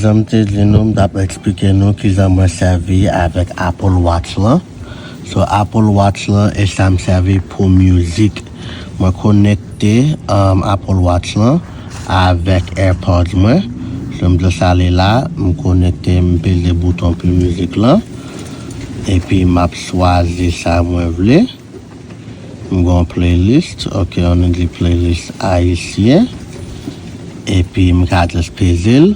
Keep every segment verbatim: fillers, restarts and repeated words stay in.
Jan m te di nou, m t ap eksplike nou kijan mwen sèvi avèk Apple Watch lan. So, Apple Watch lan, e sa m sèvi pou mizik. Mwen konekte um, Apple Watch lan avèk AirPods mwen. So, m jis ale la, m konekte, m peze bouton pou mizik lan. Epi m ap chwazi sa mwen vle. M gen yon playlist, ok, ann di playlist ayisyen. Epi m ka jis peze l.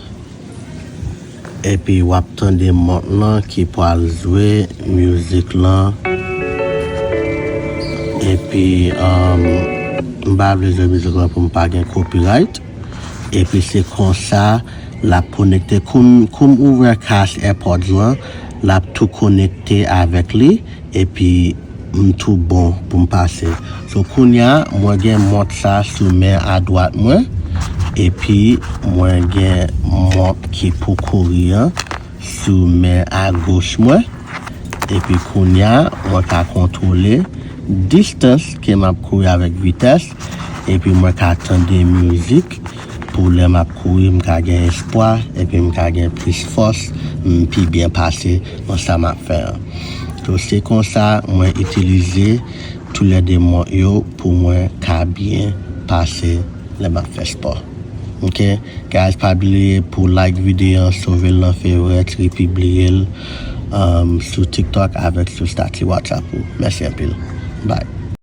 Epi w ap tande mont lan ki pral jwe mizik lan. Epi um, m pa vle jwe mizik lan pou m pa gen copyright. Epi se konsa l ap konekte. Kou m, kou m ouvè kas AirPods lan, l ap tou konekte avèk li. Epi m tou bon pou m pase. So kounye a, mwen gen mont sa sou men adwat mwen. Epi mwen gen mont ki pou kouri an sou men agoch mwen. Epi kounye a, mwen ka kontwole distance ke m ap kouri avèk vitès. Epi mwen ka tande mizik pou lè m ap kouri, m ka gen espwa. Epi m ka gen plis fòs, m pi byen pase nan sa m ap fè an. So se konsa mwen itilize toulède mont yo pou mwen ka byen pase lè m ap fè spò. Ok, guys, pa bliye pou like videyo an, sove l nan favorites, epi pibliye l um, sou TikTok avèk sou stati WhatsApp ou. Mèsi anpil. Bye.